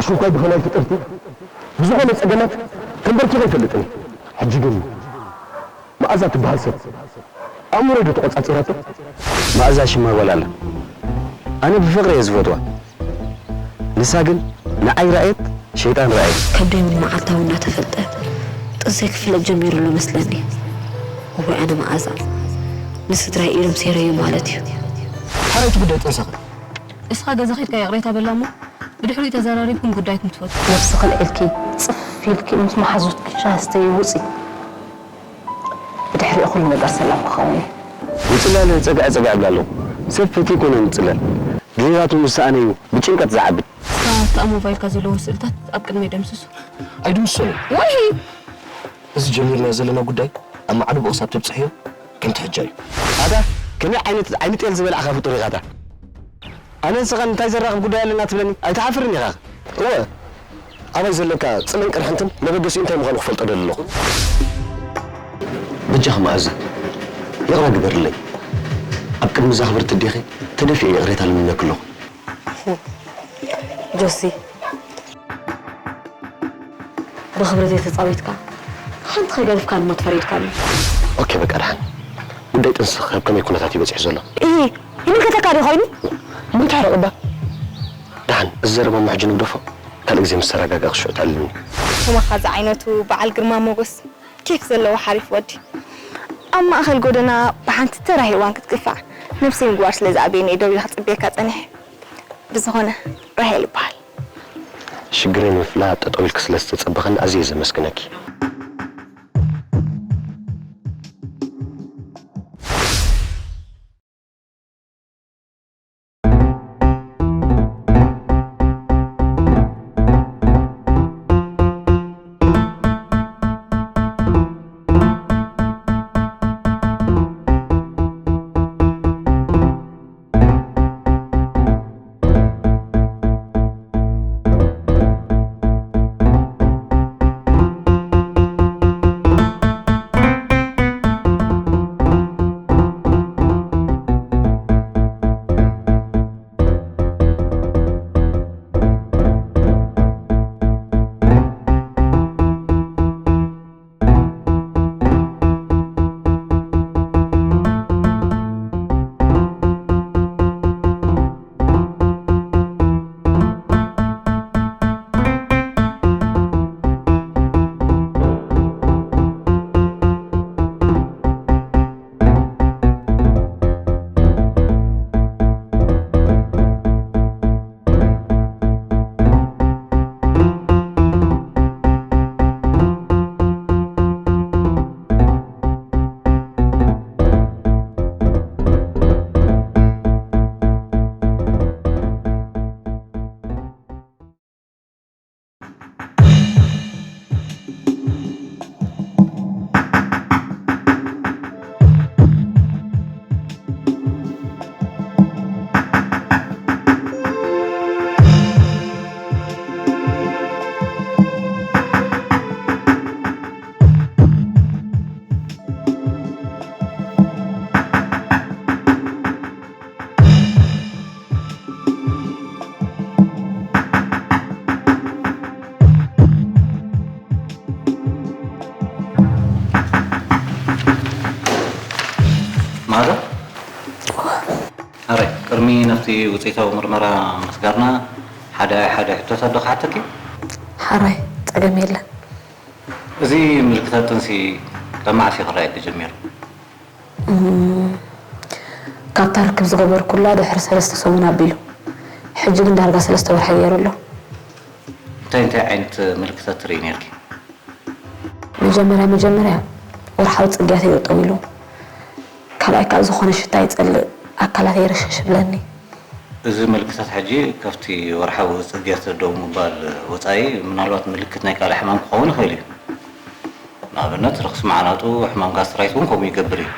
ኣሽንኳይ ብኸማይ ፍጥርቲ ብዝኾነ ጸገማት ተንበርኪኸ ኣይፈልጥን። ሕጂ ግን መኣዛ ትበሃል ሰብ ኣእምሮይ ዶ ተቖጻጺራቶ? መኣዛ ሽማ ጓል ኣላ። ኣነ ብፍቕሪ እየ ዝፈትዋ። ንሳ ግን ንዓይ ረኣየት፣ ሸይጣን ረኣየት። ከብደይ እውን መዓልታዊ እናተፈልጠ ጥንሰይ ክፍለጥ ጀሚሩ ኣሎ መስለኒ። እወ ኣነ መኣዛ ንስድራይ ኢሎም ሴረዮ ማለት እዩ። ሕራይቲ ጉዳይ ጥንስኺ። እስኻ ገዛ ኸድካ ይቕሬታ በላ እሞ ብድሕሪኡ ተዘራሪብኩም ጉዳይኩም ትፈትሑ። ነብስኺ ኣልዒልኪ ጽፍ ኢልኪ ምስ መሓዙትኪ ሻሂ ስተዪ ውጺ። ብድሕሪኡ ኩሉ ነገር ሰላም ክኸውን እዩ። ንጽላል ጸግዐ ጸግዐ እብላ ኣለኹ። ሰብ ፈትዩ ኣይኮነን ንጽላል። ድሌታቱ ምስ ሰኣነ እዩ ብጭንቀት ዝዓቢ። እስካ ኣብታ ሞባይልካ ዘለዉ ስእልታት ኣብ ቅድመይ ደምስሱ። ኣይድምስሶን እየ። ወይ! እዚ ጀሚርናዮ ዘለና ጉዳይ ኣብ ማዕዶ ብቕሳብ ተብጽሕዮ ከምቲ ሕጃ እዩ። ኣታ ከመይ ዓይነት ዓይኒ ጤል ዝበላዕካ ፍጡር ኢኻ ኣታ? ኣነ ንስኻን እንታይ ዘራኽብ ጉዳይ ኣለና ትብለኒ? ኣይትሓፍርን ኢኻ። እወ፣ ኣበይ ዘለካ ጽምን ቅርሕንትን መበገሲኡ እንታይ ምዃኑ ክፈልጦ ደሊ ኣለኹ። በጃኺ መኣዛ፣ ይቕረ ግበርለይ። ኣብ ቅድሚ እዛ ክብርቲ ኣዴኺ ተደፊኤ ይቕሬታ ልምነኪ ኣለኹ። ጆሲ፣ ብኽብረተይ ተጻዊትካ፣ ሓንቲ ከይገደፍካኒ እሞ ተፈሪድካኒ። ኦኬ፣ በቃ ደሓን። ጉዳይ ጥንስኺ ኣብ ከመይ ኩነታት እዩ በጺሑ ዘሎ? እሂ፣ ይምልከተካ ድዩ ኮይኑ? እሞ ተሕረቕ እባ። ደሓን፣ እዚ ዘረባ እሞ ሕጂ ንግደፎ። ካልእ ግዜ ምስ ተረጋጋእኺ ሽዑ ተዕልልኒ። ከማኻ ዝዓይነቱ በዓል ግርማ ሞገስ፣ ኬፍ ዘለዎ ሓሪፍ ወዲ። ኣብ ማእከል ጎደና ብሓንቲ ተራ ሄዋን ክትግፋዕ፣ ነብሰይ ምግባር ስለ ዝኣበየኒ እየ ደው ኢለ ክጽበየካ ጸኒሐ። ብዝኾነ፣ ራሄል እበሃል። ሽግረይ ንምፍላጥ ጠጠው ኢልኪ ስለ ዝተጸበኽኒ ኣዝየ ዘመስግነኪ። ማዕዶ? ኣረ፣ ቅድሚ ናብቲ ውጽኢታዊ ምርመራ ምስጋርና፣ ሓደ ሓደ ሕቶታት ዶ ክሓተኪ? ሓራይ፣ ጸገም የለን። እዚ ምልክታት ጥንሲ ካብ መዓስ እዩ ክረኣየኪ ጀሚሩ? እም፣ ካብታ ርክብ ዝገበርኩላ ድሕሪ ሰለስተ ሰሙን ኣቢሉ። ሕጂ ግን ዳርጋ ሰለስተ ወርሒ ገይሩ ኣሎ። እንታይ እንታይ ዓይነት ምልክታት ትርኢ ነይርኪ? መጀመርያ መጀመርያ ወርሓዊ ጽግያተይ ጠጠው ኢሉ። ካልኣይ ካብ ዝኾነ ሽታ ይጸልእ፣ ኣካላተይ ርሽሽ ይብለኒ። እዚ ምልክታት ሕጂ ካብቲ ወርሓዊ ጽግያት ደው ምባል ወጻኢ ምናልባት ምልክት ናይ ካልእ ሕማም ክኸውን ይኽእል እዩ። ንኣብነት ርኽሲ መዓናጡ፣ ሕማም ጋስትራይት እውን ከምኡ ይገብር እዩ።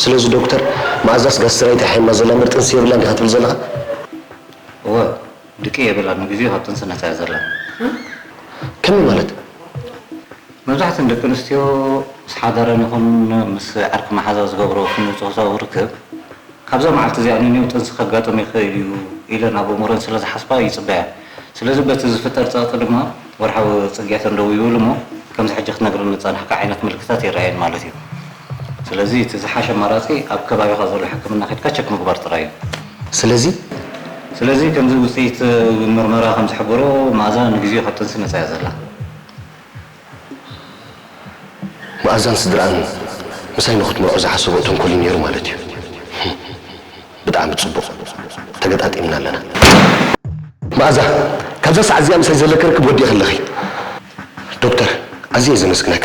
ስለዚ ዶክተር፣ መኣዛስ ጋስትራይት ሓይማ ዘላ ምርጥንሲ የብላን ዲኻ ትብል ዘለኻ? እወ፣ ድቂ የብላን፣ ንግዜኡ ካብ ጥንሲ ነጻ እያ ዘላ። ከመይ ማለት? መብዛሕትእን ደቂ ኣንስትዮ ምስ ሓዳረን ይኹን ምስ ዓርኪ መሓዛ ዝገብርኦ ፍኑው ጾታዊ ርክብ፣ ካብዛ መዓልቲ እዚኣ ንኔው ጥንሲ ከጋጥም ይኽእል እዩ ኢለን ኣብ ኣእምሮን ስለ ዝሓስባ ይጽበያ። ስለዚ በቲ ዝፍጠር ጸቕጢ ድማ ወርሓዊ ጽግያተን ደው ይብል እሞ፣ ከምዚ ሕጂ ክትነግረኒ ዝጸናሕካ ዓይነት ምልክታት ይረኣየን ማለት እዩ። ስለዚ እቲ ዝሓሸ ኣማራጺ ኣብ ከባቢኻ ዘሎ ሕክምና ከድካ ቸክ ምግባር ጥራይ እዩ። ስለዚ ስለዚ ከምዚ ውጽኢት ምርመራ ከም ዝሕብሮ፣ መኣዛ ንግዜኡ ካብ ጥንሲ ነጻ እያ ዘላ። መኣዛን ስድራኣን ምሳይ ንኽትምርዖ ዝሓሰቦ ተንኮል እዩ ነይሩ ማለት እዩ። ብጣዕሚ ጽቡቕ። ተገጣጢምና ኣለና። መኣዛ፣ ካብዛ ሰዓት እዚኣ ምሳይ ዘለኪ ርክብ ወዲእኺ ኣለኺ። ዶክተር፣ ኣዝየ ዘመስግነካ።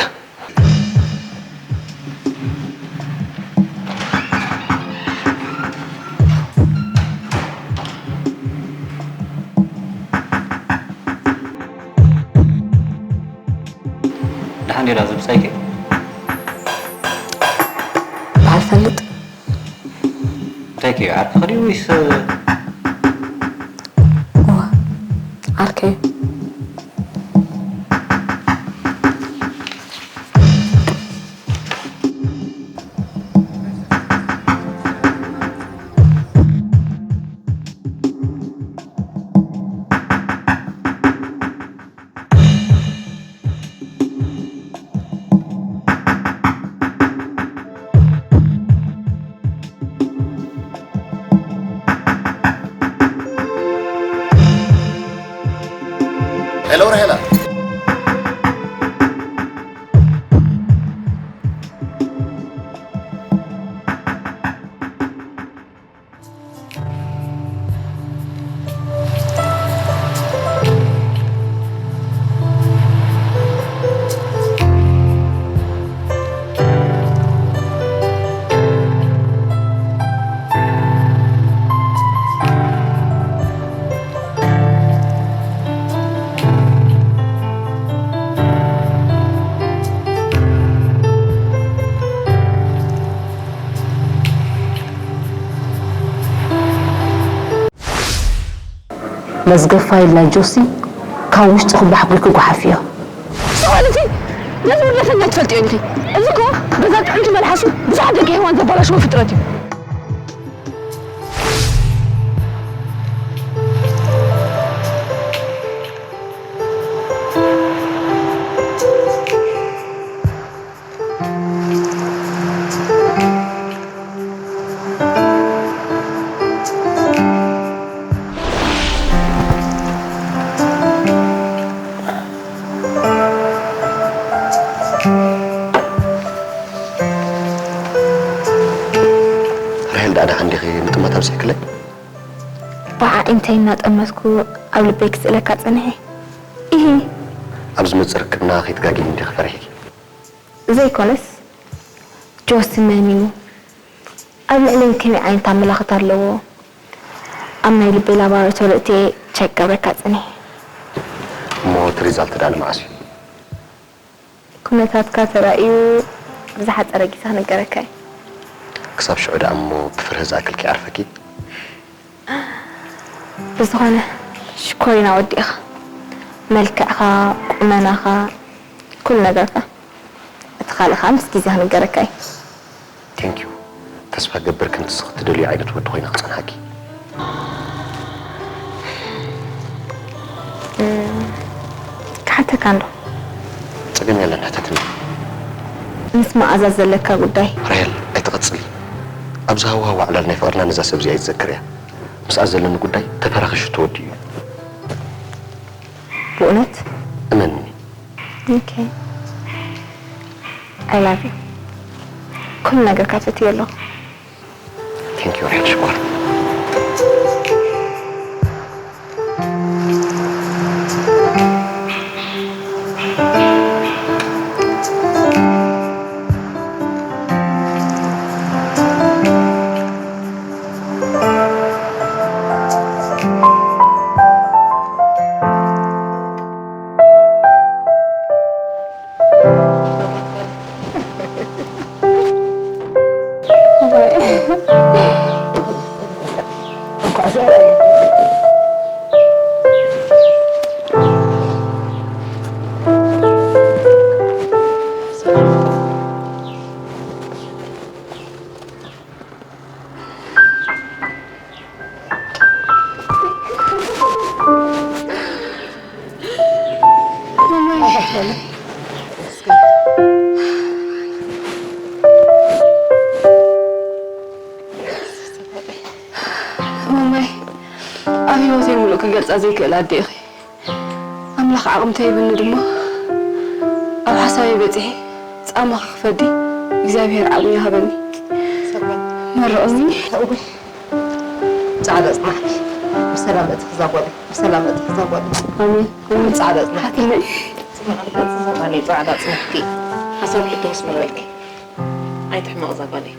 ደሓን ዲላ ዝብጻይኪ? በዓል ፈልጥ። እንታይ ከዩ ዓርክኺ ድዩ ወይስ? እዋ፣ ዓርከይ። ሄሎ ራሄላ። መዝገብ ፋይል ናይ ጆሲ ካብ ውሽጢ ኩባሕ ኣቢልኪ ጓሓፍዮ። ማለት ነዚ ወለፈኛ ትፈልጥዮ ኢኺ። እዚ እኮ በዛ ጥዕምቲ መልሓሱ ብዙሓት ደቂ ሄዋን ዘበላሽዎ ፍጥረት እዩ። ራሄል፣ ደኣ ደሓን ዲኺ? ምጥማት ኣብጺሕክለይ? ብዓዒንተይ እናጠመትኩ ኣብ ልበይ ክስእለካ ጸኒሐ። ኢሂ። ኣብ ዝመጽእ ርክብና ከይትጋግይኒ እንዲኺ ፈሪሐ። ዘይኮነስ፣ ጆሲ መን እዩ? ኣብ ልዕለይ ከመይ ዓይነት ኣመላኽታ ኣለዎ? ኣብ ናይ ልበይ ላቦራቶሪ እትየ ቸክ ገብረካ ጽኒሐ። እሞ እቲ ሪዛልት ደኣ ንመዓስ እዩ? ኩነታትካ ተራእዩ ብዝሓጸረ ግዜ ክንገረካ እዩ። ክሳብ ሽዑ ደኣ እሞ ብፍርሂ ዝኣክል ከይዓርፈኪ። ብዝኾነ፣ ሽኮሪና ወዲእኻ። መልክዕኻ፣ ቁመናኻ፣ ኩሉ ነገርካ። እቲ ካልእ ኸኣ ምስ ግዜ ክንገረካ እዩ። ቴንክ ዩ። ተስፋ ገብር ከምቲ ዝኽትደልዩ ዓይነት ወዲ ኮይነ ክጸንሓኪ። እም፣ ክሓተካ እንዶ። ጸገም የለን፣ ሕተትኒ። ምስ መኣዛ ዘለካ ጉዳይ። ራሄል፣ ኣይትቐጽሊ። ኣብዚ ሃዋህው ዋዕላል ናይ ፍቕርና ነዛ ሰብ እዚኣ ኣይትዘክር እያ። ምስኣ ዘለኒ ጉዳይ ተፈራኺሹ ተወዲኡ እዩ። ብእውነት? እመንኒ። ኦኬ። I love you። ኩሉ ነገርካ ፈትየ ኣለኹ። ቴንክ ዩ ራሄል፣ ሽኮር። ክገልጻ ዘይክእል ኣደ ኢኺ። ኣምላኽ ዓቕሚ ተሂብኒ ድማ፣ ኣብ ሓሳበይ በጺሐ ጻማ ክፈዲ እግዚኣብሔር ዓቕሚ ይሃበኒ። መርቕኒ። እውይ፣ ጻዕዳ ጽናሕኪ። ብሰላም እትኺ እዛ ጓለይ፣ ብሰላም እትኺ እዛ ጓለይ። ኣሜን፣ ኣሜን። ጻዕዳ ጽናሕኪ። ሓትነይ። ጽናሕ፣ ጻዕዳ ጽናሕኪ። ሓሳብኪ ተወስመረልኪ። ኣይትሕመቕ እዛ ጓለይ።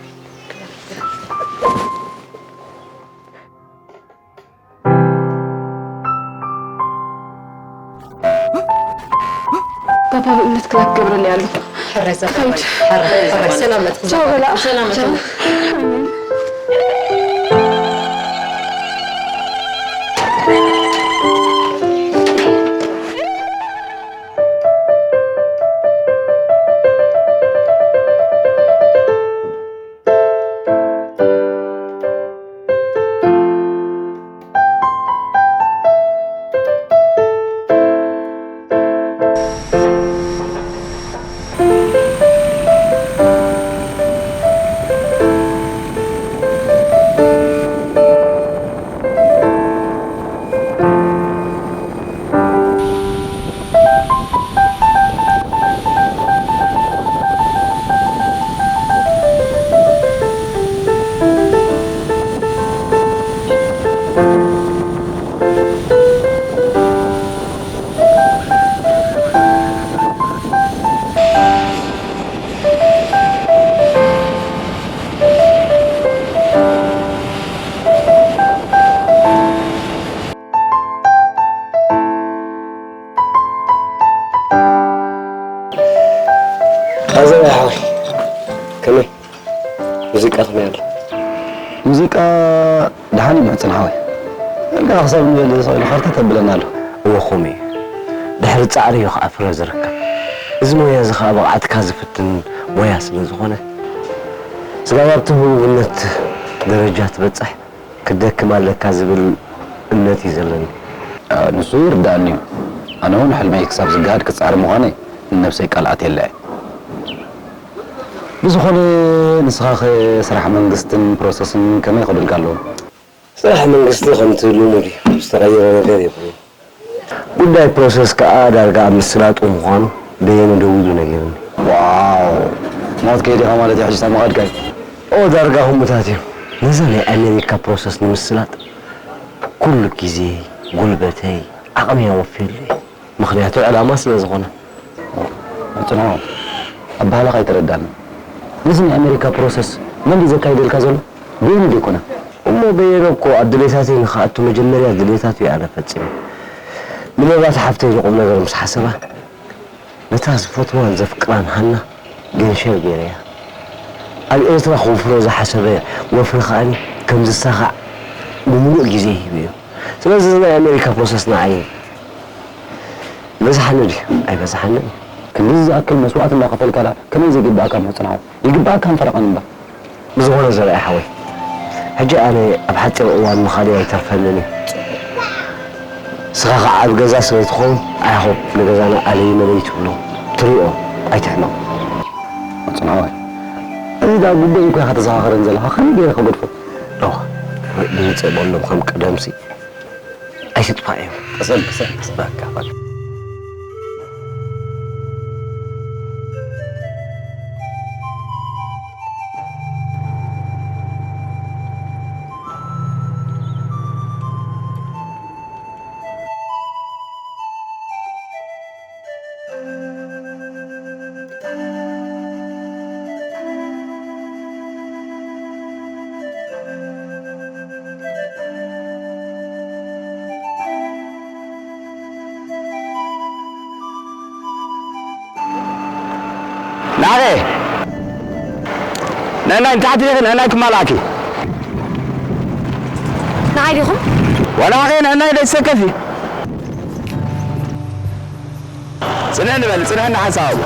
ባባ፣ ብእምነት ክላክ ገብረለይ ኣሎ። ሕራይ ዘ-፣ ክኸይድ። ሕራይ፣ ሕራይ፣ ሰላም መጥፍእ ቻው በላ። ሰላም ቻው። ኣዘና ሓወይ፣ ከመይ? ሙዚቃ ከመይ ኣሎ? ሙዚቃ ደሓን እዩ፣ ምሕጽን ሓወይ። ዳርጋ ክሳብ ንበልዕ ስቕ ኢሉ ኸርተት የብለና ኣሎ። እወ፣ ከምኡ እዩ። ድሕሪ ጻዕሪ እዩ ኸኣ ፍረ ዝርከብ። እዚ ሞያ እዚ ኸኣ ብቕዓትካ ዝፍትን ሞያ ስለ ዝኾነ፣ ስጋብ ኣብቲ ህቡብነት ደረጃ ትበጽሕ፣ ክትደክም ኣለካ ዝብል እምነት እዩ ዘለኒ። እ፣ ንሱ ይርድኣኒ እዩ። ኣነ እውን ሕልመይ ክሳብ ዝገሃድ ክጻዕር ምዃነይ ንነብሰይ ቃል ኣትየላ እየ። ብዝኾነ፣ ንስኻኸ ስራሕ መንግስትን ፕሮሰስን ከመይ ይኸዱልካ ኣለዉ? ስራሕ መንግስቲ ከምቲ ልሙድ እዩ፣ ዝተቐየረ ነገር የብሉን። ጉዳይ ፕሮሰስ ከኣ ዳርጋ ኣብ ምስላጡ ምዃኑ በየነ ደዊሉ ነጊሩኒ። ዋው! ሞት ከይዲ ኢኻ ማለት እዩ፣ ሕጂ ሳብ ምኻድካ እዩ። ኦ፣ ዳርጋ ከምኡታት እዩ። ነዛ ናይ ኣሜሪካ ፕሮሰስ ንምስላጥ ኩሉ ግዜይ፣ ጉልበተይ፣ ዓቕመይ ኣወፍየሉ እየ። ምኽንያቱ ዕላማ ስለ ዝኾነ። ጽንሑ፣ ኣበሃህላኻ ኣይተረዳእንን። ነዚ ናይ ኣሜሪካ ፕሮሰስ መን ድዩ ዘካይደልካ ዘሎ? በየነ ዶ ኣይኮነን? እሞ በየነ እኮ ኣብ ድሌታተይ ንኽኣቱ መጀመርያ ድሌታቱ እየ ኣነ ፈጺመ። ምናልባት ሓፍተይ ንቁም ነገር ምስ ሓሰባ፣ ነታ ዝፈትዋን ዘፍቅራን ሃና ገንሸል ገይረያ። ኣብ ኤርትራ ከውፍሮ ዝሓሰበ ወፍሪ ከኣኒ ከም ዝሳኻዕ ብምሉእ ግዜ ሂበዮ። ስለዚ እዚ ናይ ኣሜሪካ ፕሮሰስ ንዓይ ይበዝሓኒ ድዩ? ኣይበዝሓንን። ክንድዚ ዝኣክል መስዋእቲ እንዳኸፈልካላ ከመይ ዘይግብኣካ ምሕጽን ሓው? ይግብኣካን ፈረቓን እምበር። ብዝኾነ ዘርኣይ ሓወይ፣ ሕጂ ኣነ ኣብ ሓጺር እዋን ምኻደይ ኣይተርፈንን እዩ። ንስኻ ኸዓ ኣብ ገዛ ስለ ትኸውን፣ ኣይኹን ንገዛና ኣለይ መለይ ትብሎ፣ ትሪኦ፣ ኣይትሕመቕ። ሕጽን ሓወይ፣ እዚ ደኣ ጉቦ እኮ ኢኻ ተዘኻኽረን ዘለኻ፣ ከመይ ገይረ ከገድፎ? እዋ፣ ብዝጽእ በሎም ከም ቀደምሲ። ኣይትጥፋእ እዮም። ቅሰን፣ ቅሰን፣ ቅሰን። በቃ፣ በቃ። ናቐ፣ ንዕናይ ንታሕቲ ዲኺ ንዕናይ ክማልኣኪ? ንዓይ ዲኹም? ዋላ ኸ ንዕናይ ደይትሰከፊ? ጽንሕ ንበል፣ ጽንሕ ንሓንሳብ።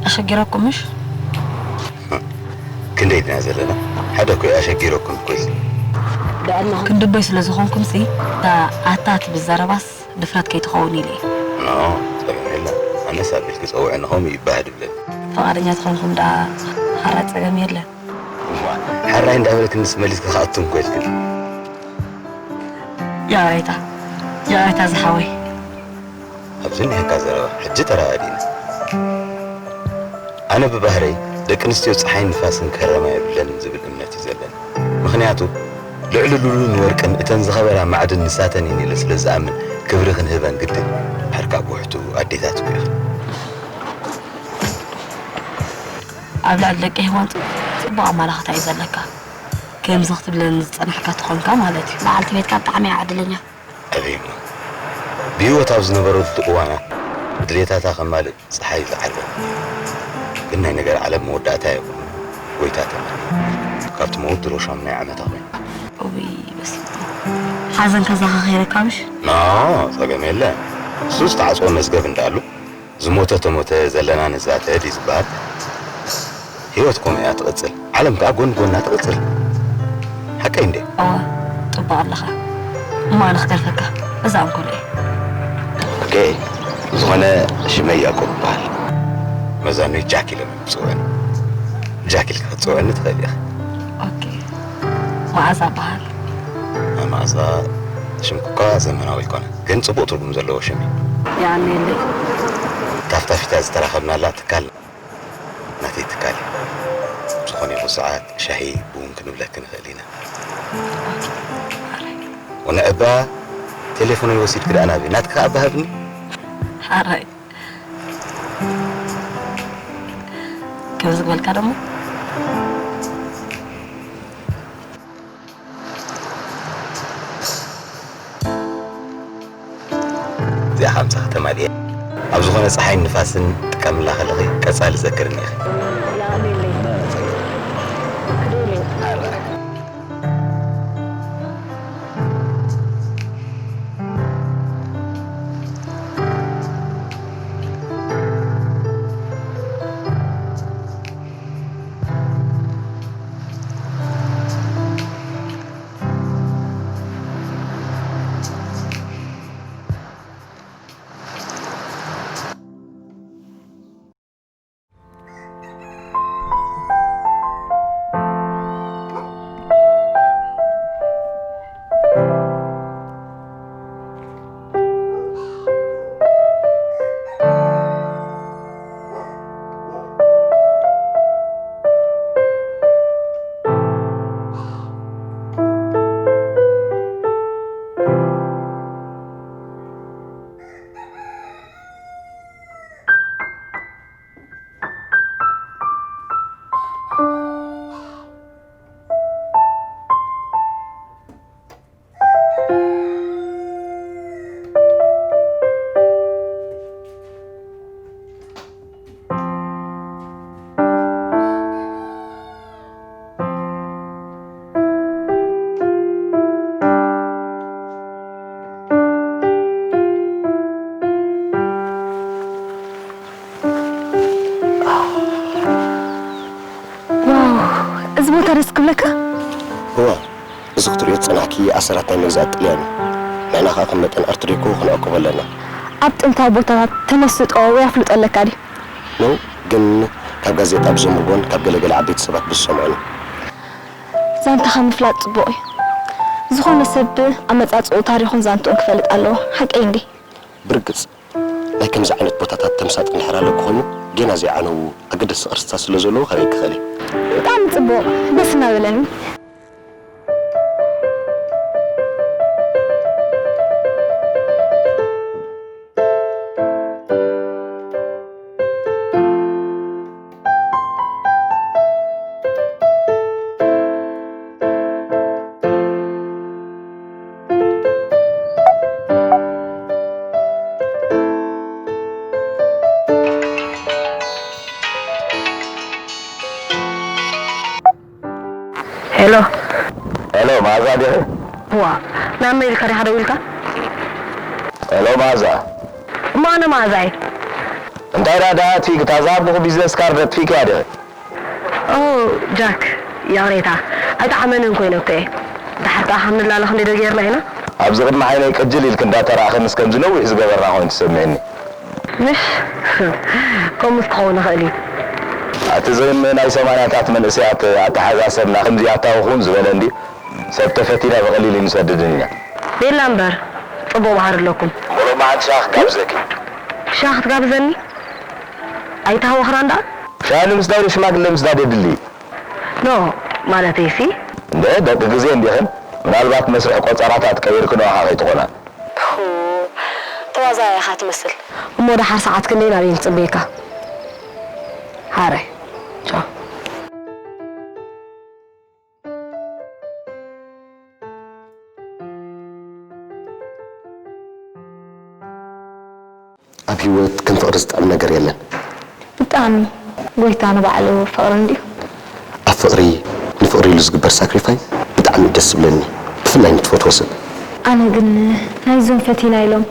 ኣሸጊረኩም ምሽ? ክንደይ ድና ዘለና? ሓደ እኮ እዩ ኣሸጊረኩም እኮ እዚ። ክንድቦይ ስለ ዝኾንኩም ሲ፣ እታ ኣታ ትብል ዘረባስ ድፍረት ከይትኸውን ኢለ እየ። ኖ፣ ጸገም የለን። ኣነስ ኣቢልኪ ጸውዕኒ፣ ከምኡ ይበሃል ይብለኒ። ፍቓደኛ ተኾንኩም ደኣ ሓራ ጸገም የለን። እዋ፣ ሓራይ እንዳበልክንስ መሊስኪ ክኣቱም እኮ ኢልክኒ። ይቕሬታ፣ ይቕሬታ ዝሓወይ። ኣብዚ እኒሀካ ዘረባ፣ ሕጂ ተረዳዲእና። ኣነ ብባህረይ ደቂ ኣንስትዮ ጸሓይን ንፋስን ክህረማ የብለንን ዝብል እምነት እዩ ዘለኒ። ምኽንያቱ ልዕሊ ሉልን ወርቅን እተን ዝኸበራ ማዕድን ንሳተን እየን ኢለ ስለ ዝኣምን ክብሪ ክንህበን ግድን። ሕርካ ብውሕቱ ኣዴታት እኮ ኢኽን። ኣብ ልዕሊ ደቂ ሄዋን ጽቡቕ ኣመላኽታ እዩ ዘለካ። ከምዚ ክትብለኒ ዝጸናሕካ ተኾንካ ማለት እዩ። በዓልቲ ቤትካ ብጣዕሚ እያ ዕድለኛ። ኣበይ እሞ ብህይወት ኣብ ዝነበረሉ እዋና ድሌታታ ከማልእ ጸሓይ ዝዓርበ። ግን ናይ ነገር ዓለም መወዳእታ የብሉን። ጎይታ ተመስገን። ካብቲ መውት ድሮ ሻሙናይ ዓመታ ኮይኑ። እውይ፣ በስመ ኣብ። ሓዘን ከዘኻኺረካ ምሽ? ኖ፣ ጸገም የለን። እሱስ ተዓጽወ መዝገብ እንዳሉ ዝሞተ ተሞተ ዘለና ንዛተ ድዩ ዝበሃል? ህይወት ከምኡ እያ ትቕጽል። ዓለም ከኣ ጎን ጎና ትቕጽል። ሓቀይ እንዴ? እወ፣ ጽቡቕ ኣለኻ። እሞ ኣነ ክገርፈካ፣ እዛ እንኮሎ እየ። ኦኬ፣ ዝኾነ ሽመይ ያዕቆብ እበሃል። መዛኑይ ጃክ ኢሎም እዮም ዝጽውዑኒ። ጃክ ኢልካ ክትጽውዑኒ ትኽእል ኢኻ። ኦኬ፣ መዓዛ እበሃል። ኣይ መዓዛ፣ ሽምኪ እኳ ዘመናዊ ኣይኮነን፣ ግን ጽቡቕ ትርጉም ዘለዎ ሽም እዩ። የቐንየለይ። እታ ፊታፊታ ዝተራኸብናላ ትካል ናተይ ትካል እዩ። ዝኾነ ይኹን ሰዓት ሻሂ ቡን ክንብለኪ ንኽእል ኢና። ወነ እባ ቴሌፎነይ ወሲድኪ ደኣ ናበይ? ናትኪ ከኣ እባ ሃብኒ። ሓራይ። ከምዚ ዝበልካ ደሞ እዚኣ ሓምሳ ከተማልእየ። ኣብ ዝኾነ ጸሓይን ንፋስን ጥቀምላ ከለኺ ቀጻሊ ዘክርኒ ኢኺ። ዋው፣ እዚ ቦታ ደስ ክብለካ? እዋ፣ እዚ ክትሪኦ ዝጸናሕኪ ኣሰራት ናይ መግዛእቲ ጥልያን እዩ። ንሕና ከኣ ከም መጠን ኣርት ዴኮ ክንዕቅቦ ኣለና። ኣብ ጥንታዊ ቦታታት ተመስጦ ወይ ኣፍልጦ ኣለካ ድዩ? ኖ፣ ግን ካብ ጋዜጣ ብዘንብቦን ካብ ገለገለ ዓበይቲ ሰባት ብዝሰምዖን እዩ። ዛንታኻ ምፍላጥ ጽቡቕ እዩ። ዝኾነ ሰብ ኣመጻጽኡ፣ ታሪኹን ዛንትኡን ክፈልጥ ኣለዎ። ሓቀይ እንዲ? ብርግጽ፣ ናይ ከምዚ ዓይነት ቦታታት ተምሳጥ እንድሕር ኣለኩ ኮይኑ፣ ጌና ዘይዓነዉ ኣገደስቲ ቅርስታት ስለ ዘለዉ ከርእየኪ ክእል እየ። ብጣዕሚ ጽቡቕ፣ ደስ እናበለኒ። ሄሎ። ሄሎ፣ መኣዛ ዲኺ? ዋ፣ ናብ መን ኢልካ ዲኻ ደዊልካ? ሄሎ፣ መኣዛ። እሞ ኣነ መኣዛ እየ። እንታይ ደኣ ደኣ ኣጥፊእኪ? እታ ዝሃብኩኺ ቢዝነስ ካርድ ኣጥፊእክያ ዲኺ? ኦ፣ ጃክ፣ ይቕሬታ። ኣይጠዓመንን ኮይነ እኮ እየ። ደሓር ከኣ ከም ንላለ ክንደይ ዶ ጌርና ኢና? ኣብዚ ቅድሚ ዓይነይ ቅጅል ኢልክ እንዳተራእኸንስ ከምዚ ነዊሕ ዝገበርና ኮይኑ ትሰምዕኒ። ምሽ? ከምኡስ ክኸውን ይኽእል እዩ። ኣቲ ዘይ ናይ ሰማንያታት መንእሰያት ኣተሓዛ ሰብና ከምዚ ኣታዊ ክውን ዝበለ እንድዩ። ሰብ ተፈቲና ብቐሊል እዩ ንሰድድን ኢና። ቤላ እምበር፣ ጽቡቕ ባህሪ ኣለኩም። እሞ ሎማዓንቲ ሻሂ ክጋብዘኪ። ሻሂ ክትጋብዘኒ? ኣይተሃወኽናን ደኣ? ሻሂ ንምስታይ ዶ ሽማግለ ምስዳድ የድሊ? ኖ፣ ማለተይሲ። እንደ ደቂ ግዜ እንዲኽን፣ ምናልባት መስርሕ ቆጸራታት ቀይርክንኦ ኢኻ ከይትኾና። ሁ፣ ተዋዛያ ኢኻ ትመስል። እሞ ደሓር ሰዓት ክንደይ ናበይ ንጽበየካ? ሃረ። ቻው። ኣብ ህይወት ከም ፍቕሪ ዝጥዕም ነገር የለን። ብጣዕሚ። ጎይታ ንባዕሉ ፍቕሪ እንድዩ። ኣብ ፍቕሪ፣ ንፍቕሪ ኢሉ ዝግበር ሳክሪፋይስ ብጣዕሚ እዩ ደስ ዝብለኒ፣ ብፍላይ ንትፈትዎ ሰብ። ኣነ ግን ናይዞም ፈቲና ኢሎም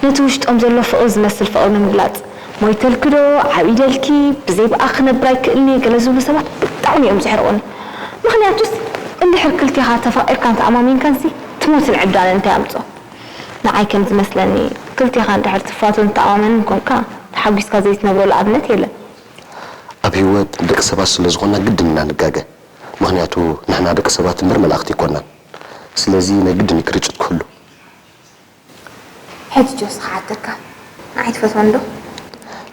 ነቲ ውሽጦም ዘሎ ፍቕሪ ዝመስል ፍቕሪ ንምግላጽ፣ ሞይተልኪ ዶ፣ ዓው ኢለልኪ፣ ብዘይ ብኣኺ ክነብር ኣይክእልን'የ ገለ ዝብሉ ሰባት ብጣዕሚ እዮም ዘሕርቑኒ። ምኽንያቱስ እንድሕር ክልቴኻ ተፋቒርካን ተኣማሚንካንሲ ትሞትን ዕብዳንን እንታይ ኣምጽኦ? ንዓይ ከም ዝመስለኒ፣ ክልቴኻ እንድሕር ትፋቶን ትተኣማመንን ኮንካ፣ ተሓጒስካ ዘይትነብረሉ ኣብነት የለን። ኣብ ህይወት ደቂ ሰባት ስለ ዝኾንና ግድን ኢና ንጋገ። ምኽንያቱ ንሕና ደቂ ሰባት እምበር መላእኽቲ ኣይኮንናን። ስለዚ ናይ ግድን እዩ ክርጭት ክህሉ። ሕጂ ጆስ ክሓተካ፣ ንዓይ ትፈትወኒ ዶ?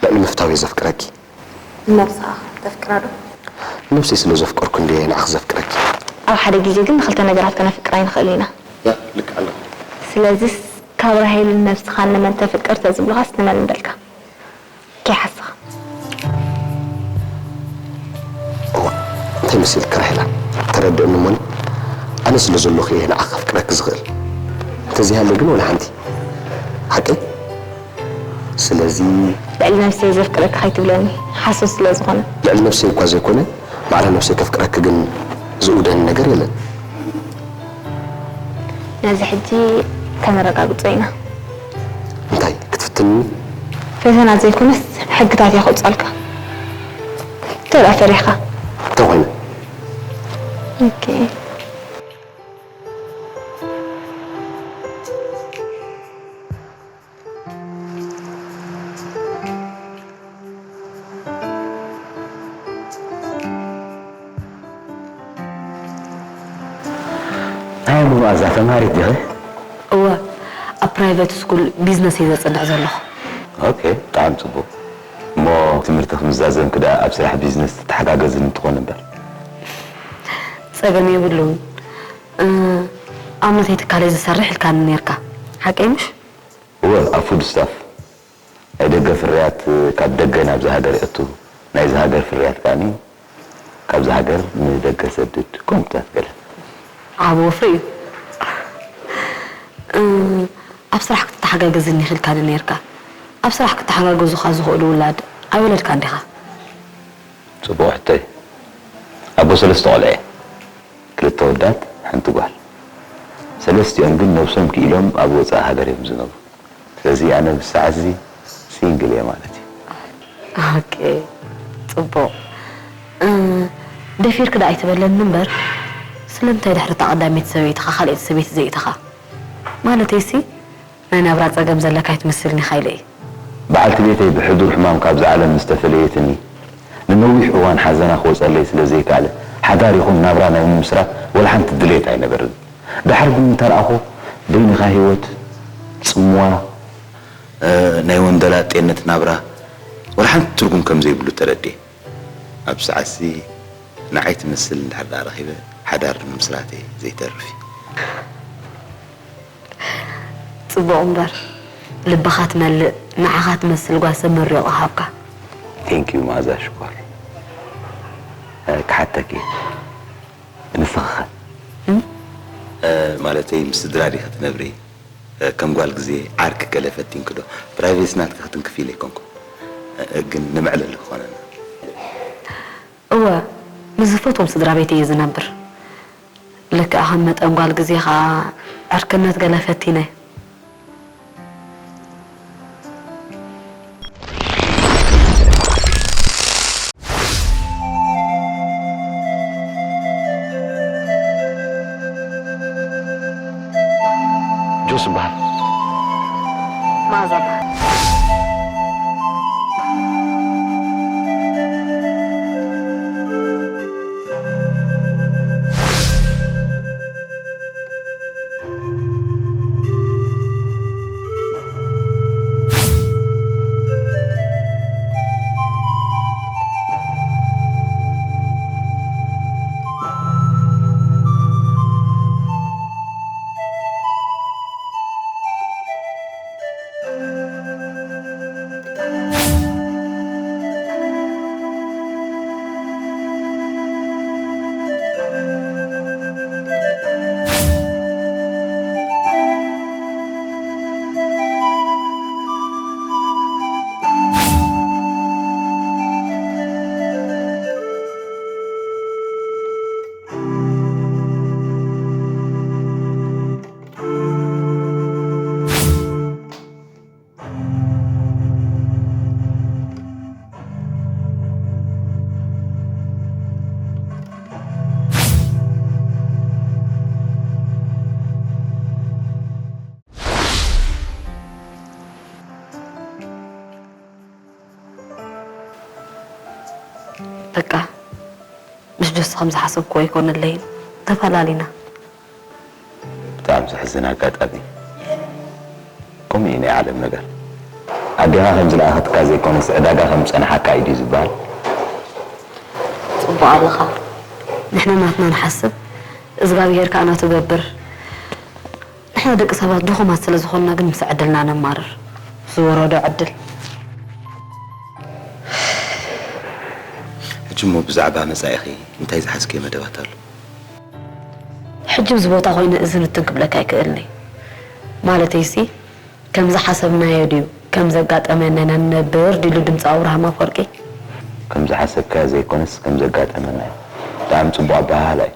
ልዕሊ ምፍታው እየ ዘፍቅረኪ። ንነብስኻ ተፍቅራ ዶ? ንነብሰይ ስለ ዘፍቀርኩ እንድየ ንዓኺ ዘፍቅረኪ። ኣብ ሓደ ግዜ ግን ንኽልተ ነገራት ከነፍቅር ኣይንኽእልን ኢና። ያ፣ ልክዕ ኣለኺ። ስለዚስ ካብ ራሄልን ነብስኻን ንመን ተፍቅር ተዝብሉኻስ ንመን ምበልካ? ከይሓስኻ። እዋ፣ እንታይ መሲልካ ራሄላ? ተረድእኒ እሞኒ፣ ኣነ ስለ ዘለኹ እየ ንዓኺ ከፍቅረኪ ዝኽእል። እንተዘይሃልየ ግን ወላ ሓንቲ። ሓቀይ? ስለዚ ልዕሊ ነብሰይ ዘፍቅረኪ ከይትብለኒ፣ ሓሶት ስለ ዝኾነ። ልዕሊ ነብሰይ እኳ ዘይኮነ፣ ማዕረ ነብሰይ ከፍቅረኪ ግን ዝእውደኒ ነገር የለን። ነዚ ሕጂ ከነረጋግጾ ኢና። እንታይ ክትፍትንኒ? ፈተና ዘይኮነስ ሕግታት እየ ከውጻልካ። እንተ ደኣ ፈሪሕካ። እንታይ ኮይነ? ኦኬ። ኣይ፣ እሞ መኣዛ ተምሃሪት ዲኺ? እወ፣ ኣብ ፕራይቨት ስኩል ቢዝነስ እየ ዘጽንዕ ዘለኹ። ኦኬ፣ ብጣዕሚ ጽቡቕ። እሞ ትምህርቲ ክምዛዘምኪ ደኣ ኣብ ስራሕ ቢዝነስ ትተሓጋገዝኒ ትኾኒ እምበር። ጸገም የብሉን። እ፣ ኣብ ነተይ ትካለይ ዝሰርሕ ኢልካኒ ኔርካ። ሓቀይ ምሽ? እወ፣ ኣብ ፉድ ስታፍ። ናይ ደገ ፍርያት ካብ ደገ ናብዚ ሃገር የእቱ፣ ናይዚ ሃገር ፍርያት ከኣ ካብዚ ሃገር ንደገ ሰድድ፣ ከምኡታት ገለ። ዓቢ ወፍሪ እዩ። እ፣ ኣብ ስራሕ ክትተሓጋገዝኒ ኢኺ ኢልካኒ ኔርካ። ኣብ ስራሕ ክተሓጋገዙኻ ዝኽእሉ ውላድ ኣይወለድካን ዲኻ? ጽቡቕ ሕቶይ። ኣቦ ሰለስተ ቆልዑ እየ። ክልተ ወዳት፣ ሓንቲ ጓል። ሰለስቲኦም ግን ነብሶም ክኢሎም ኣብ ወጻኢ ሃገር እዮም ዝነብሩ። ስለዚ ኣነ ብሰዓትዚ ሲንግል እየ ማለት እዩ። ኦኬ፣ ጽቡቕ። እ፣ ደፊርክ ደኣ ኣይትበለኒ እምበር፣ ስለምንታይ ድሕሪ እታ ቀዳመይቲ ሰበይትኻ ካልኣይቲ ሰበይቲ ዘእተኻ? ማለተይሲ፣ ናይ ናብራ ጸገም ዘለካ ኣይትመስልኒ ኢኻ ኢለ እየ። በዓልቲ ቤተይ ብሕዱር ሕማም ካብዛ ዓለም ምስ ተፈለየትኒ፣ ንነዊሕ እዋን ሓዘና ክወጸለይ ስለ ዘይከኣለ፣ ሓዳር ይኹን ናብራ ናይ ምምስራት ወላ ሓንቲ ድሌት ኣይነበርን። ደሓር ግን እንተረኣኹ፣ በይንኻ ህይወት፣ ጽምዋ፣ እ፣ ናይ ወንደላጤነት ናብራ ወላ ሓንቲ ትርጉም ከም ዘይብሉ ተረድኤ። ኣብ ሰዓትሲ ንዓይ ትመስል እንድሕር ደኣ ረኺበ፣ ሓዳር ንምስራተይ ዘይተርፍ እዩ። ጽቡቕ እምበር፣ ልብኻ ትመልእ፣ ንዓኻ ትመስል ጓል ሰብ መሪቑ ሃብካ። ቴንክ ዩ መኣዛ ሽኮር። እ፣ ክሓተኪ፣ ንስኺ ኸ? እም? እ፣ ማለተይ ምስ ስድራ ዲኺ ትነብሪ? እ፣ ከም ጓል ግዜ ዓርኪ ገለ ፈቲንኪ ዶ? ፕራይቬሲ ናትኪ ክትንክፊ ኢለ ኣይኮንኩን። እ፣ ግን ንመዕለሊ ክኾነና። እወ፣ ምስ ዝፈትዎም ስድራ ቤተይ እየ ዝነብር። ልክዕ ከም መጠን ጓል ግዜ ኸኣ ዕርክነት ገለ ፈቲነ። መኣዛ በሃል። በቃ፣ ምስ ጆሲ ከም ዝሓሰብክዎ ኣይኮነለይን። ተፈላሊና። ብጣዕሚ ዘሕዝን ኣጋጣሚ። ከምኡ እዩ ናይ ዓለም ነገር። ኣዴኻ ከም ዝለኣኸትካ ዘይኮነስ፣ ዕዳጋ ከም ዝጸንሓካ እዩ ድዩ ዝበሃል? ጽቡቕ ኣለኻ። ንሕና ናትና ንሓስብ፣ እዝጋብሄር ከኣ ናቱ ገብር። ንሕና ደቂ ሰባት ድኹማት ስለ ዝኾንና ግን ምስ ዕድልና ነማርር። ዝወረዶ ዕድል። ሕጂ እሞ ብዛዕባ መጻኢኺ እንታይ ዝሓዝክዮ መደባት ኣሎ? ሕጂ ኣብዚ ቦታ ኮይነ እዝን እትን ክብለካ ኣይክእልን እየ። ማለተይሲ፣ ከም ዝሓሰብናዮ ድዩ፣ ከም ዘጋጠመና ኢና ንነብር ድሉ ድምፂ ኣብርሃም ኣፈወርቂ? ከም ዝሓሰብካዮ ዘይኮነስ ከም ዘጋጠመና እዩ። ብጣዕሚ ጽቡቕ ኣበሃህላ እዩ።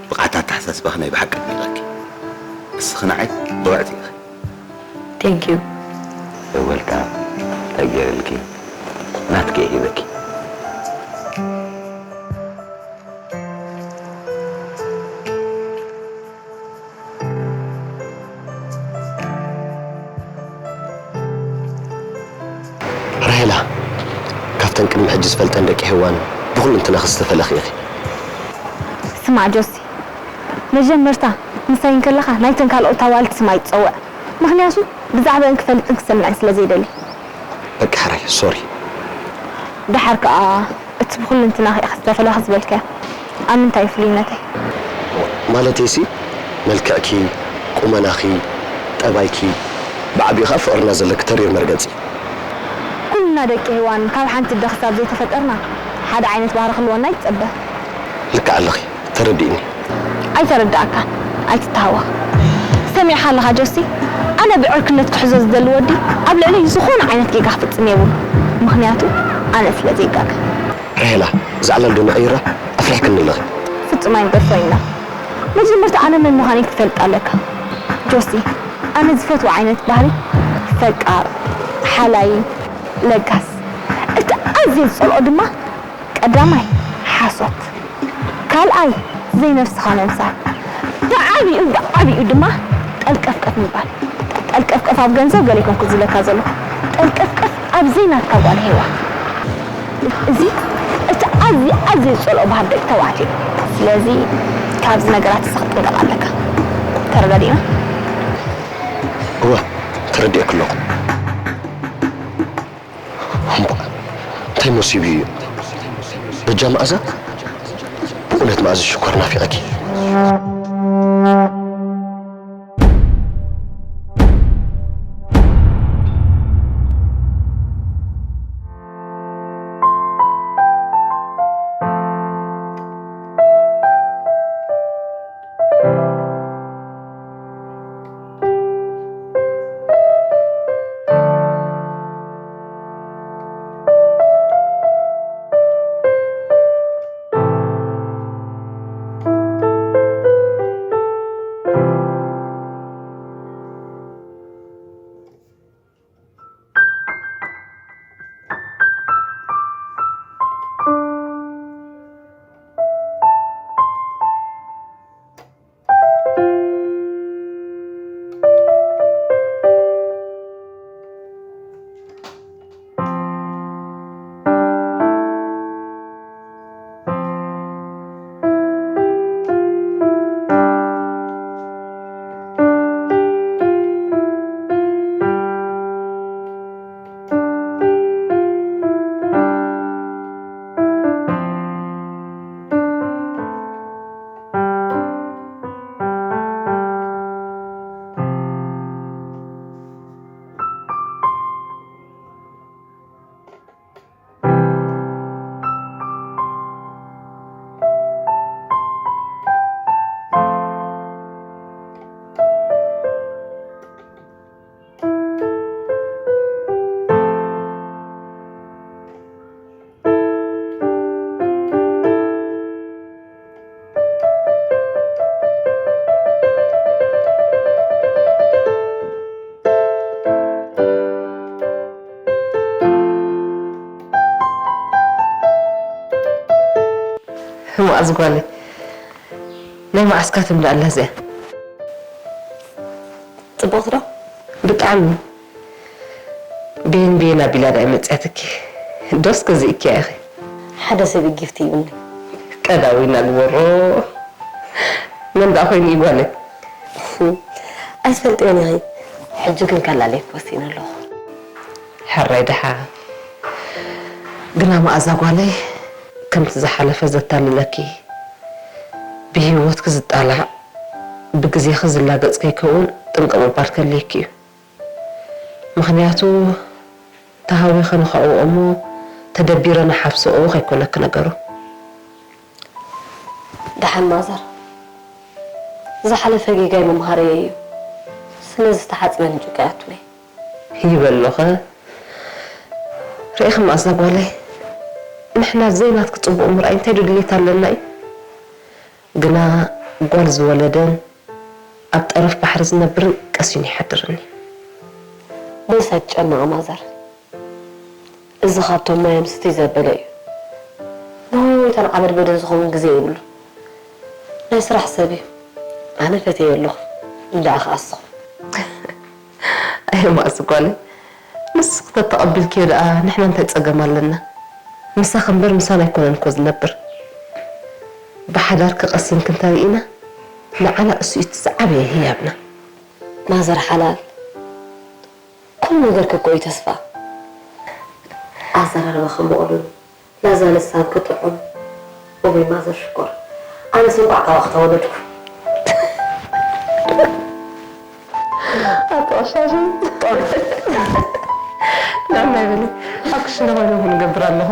ብቕዓት ኣተሓሳስባኺ ናይ ብሓቂ ኣድኒቐኪ። ንስኺ ንዓይ ብቕዕቲ ኢኺ። Thank you። You're welcome። እንታይ ገይረልኪ? ናትኪ እየ ሂበኪ። ራሄላ፣ ካብተን ቅድሚ ሕጂ ዝፈልጠን ደቂ ሄዋን ብኹሉ እንትናኺ ዝተፈለኺ ኢኺ። ስማዕ ጆሲ፣ መጀመርታ ምሳይ እንከለኻ ናይተን ካልኦት ኣዋልድ ስም ኣይትጸውዕ። ምኽንያቱ ብዛዕባአን ክፈልጥን ክሰምዕን ስለ ዘይደሊ። በቃ ሕራይ፣ ሶሪ። ደሓር ከኣ እቲ ብኹልንትናኺ ኢኻ ዝተፈለኺ ዝበልካዮ፣ ኣብ ምንታይ እዩ ፍሉይነተይ? ማለተይሲ፣ መልክዕኪ፣ ቁመናኺ፣ ጠባይኪ፣ ብዓቢኡ ኸኣ ፍቕርና ዘለኪ ተሪር መርገጺ። ኩልና ደቂ ሄዋን ካብ ሓንቲ ኣደ ክሳብ ዘይተፈጠርና፣ ሓደ ዓይነት ባህሪ ክህልወና ይጸበ። ልክዕ ኣለኺ። ተረዲእኒ። ኣይተረድኣካን፣ ኣይትተሃወኽ። ሰሚዕኻ ኣለኻ ጆሲ? ኣነ ብዕርክነት ክሕዞ ዝደሊ ወዲ ኣብ ልዕለይ ዝኾነ ዓይነት ጌጋ ክፍጽም የብሉ። ምኽንያቱ ኣነ ስለ ዘይጋገ። ራሄላ፣ እዛ ዕላል ዶ ንቐይራ? ኣፍሪሕክኒ ኣለኺ። ፍጹም ኣይንገድፎን ኢና። መጀመርታ ኣነ መን ምዃነይ ክትፈልጥ ኣለካ። ጆሲ፣ ኣነ ዝፈትዎ ዓይነት ባህሪ ፈቃር፣ ሓላይ፣ ለጋስ። እቲ ኣዝየ ዝጸልኦ ድማ ቀዳማይ፣ ሓሶት። ካልኣይ፣ ዘይነብስኻ ምምሳል። ብዓቢኡ፣ ብዓቢኡ ድማ ጠልቀፍቀፍ ምባል። ጠልቀፍቀፍ ኣብ ገንዘብ ገለ ኣይኮንኩ ዝብለካ ዘለኹ። ጠልቀፍቀፍ ኣብ ዘይናትካ ጓል ሄዋን። እዚ እቲ ኣዝየ፣ ኣዝየ ዝጸልኦ ባህሪ ደቂ ተባዕትዮ። ስለዚ ካብዚ ነገራት እዚ ክትጥንቀቕ ኣለካ። ተረዳዲእና? እወ፣ ተረዲኤኪ ኣለኹ። እምቧ፣ እንታይ መሲቡ እዩ? በጃ መኣዛ? ብእውነት መኣዛ ሽኮር ናፊቐኪ። ዝጓለይ ናይ መዓስካ ትምልኣላ እዚኣ? ጽቡቕቲ ዶ? ብጣዕሚ። ቤን ቤን ኣቢላ ዳኣ መፅያትኪ። ዶስ ገዚእኪያ ኢኺ? ሓደ ሰብ ጊፍት ይብኒ። ቀዳዊ እናግበሮ። መን ደኣ ኮይኑ ይጓለይ? ኣይትፈልጥዮን ኢኺ። ሕጂ ግን ከላለይ ወሲነ ኣለኹ። ሕራይ ደሓ። ግና መኣዛ ጓለይ፣ ከምቲ ዝሓለፈ ዘታልለኪ፣ ብህይወትኪ ዝጣላዕ፣ ብግዜኺ ዝላገጽ ከይከውን ጥንቅቕ ምባል ከድልየኪ እዩ። ምኽንያቱ፣ ተሃዊኸ ንኸዕብኦ እሞ፣ ተደቢረ ንሓፍስኦ ከይኮነኪ ነገሩ። ደሓን ማዘር፣ ዝሓለፈ ጌጋይ መምሃረየ እዩ። ስለዚ ዝተሓጽበ ንጭቃ ያቱለይ። ይበሎኸ? ርኢኺ መኣዛ ጓለይ፣ ንሕና ዘይናትኪ ጽቡቕ ምርኣይ እንታይ ዶ ድሌት ኣለና እዩ? ግና ጓል ዝወለደን ኣብ ጠረፍ ባሕሪ ዝነብርን ቀሲኑ ይሓድርን እዩ። በዚ ኣይትጨነቒ ማዘር። እዚ ካብቶም ማይ ኣምስትይ ዘበለ እዩ። ንሆይታን ዓመድ በደን ዝኸውን ግዜ የብሉን። ናይ ስራሕ ሰብ እዩ። ኣነ ፈትየ ኣለኹ። እንድዓ ከኣ እስኹም። ኣየ መኣዝ ጓለይ፣ ንስኺ ተተቐቢልክዮ ደኣ ንሕና እንታይ ጸገም ኣለና? ምሳኺ እምበር ምሳና ኣይኮነን እኮ ዝነብር። ብሓዳር ክቐስን ክንተርኢና ንዓና እሱ እዩ እቲ ዝዓበየ ህያብና። ማዘር ሓላል፣ ኩሉ ነገር ከኮይ ተስፋ። ኣዘራርባኺ ምቕሉል፣ ላዛ ልሳን ክጥዑም። እወይ ማዘር ሽኮር፣ ኣነስ እንቋዕ ካባኺ ተወለድኩ። ኣቶ ቀሻሽ፣ ንዕናይ በሊ፣ ኣብ ክሽነ ኮይነ ቡን እገብር ኣለኹ።